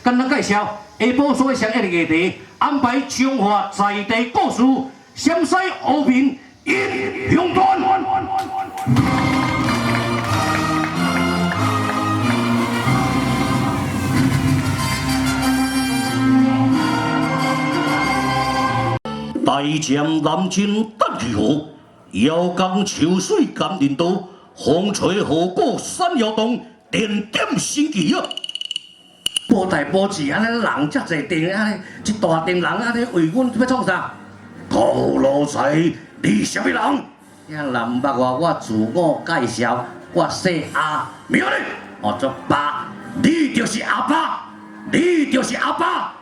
簡單介紹，下晡所上一個議題，安排彰化在地故事，陝西和平英雄傳。大將南京等去河，遙江秋水甘霖多，風吹河谷山搖動，點點神奇啊！無代無誌，按呢人遮濟陣，按呢一大陣人按呢圍阮欲創啥？高奴才，你啥物人？你若毋捌我，我自我介紹，我姓阿，名呢？號做爸，你就是阿爸，你就是阿爸。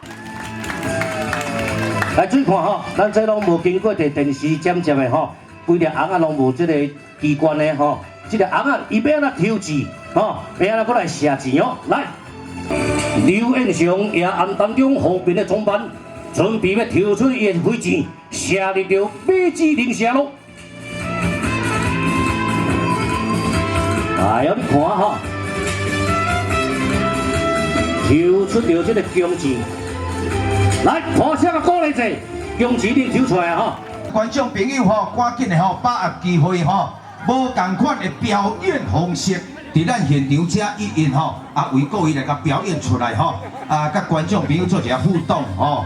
來注意看吼，咱這攏無經過佇電視剪接的吼，規粒尪仔攏無這個機關的吼，這個尪仔伊欲按怎抽箭吼，欲按怎閣來射箭哦，來。劉彦雄也暗當中和平的裝扮，準備欲抽出伊的火箭，射入著米芝蓮射咯。哎喲，你看吼，抽出著這個弓箭，來，破聲啊鼓勵者，弓箭已經抽出來吼。觀眾朋友吼，趕緊的吼，把握機會吼，無仝款的表演方式。佇咱現場遮一一吼，啊，為各位來共表演出來吼，啊，佮觀眾朋友做一下互動吼。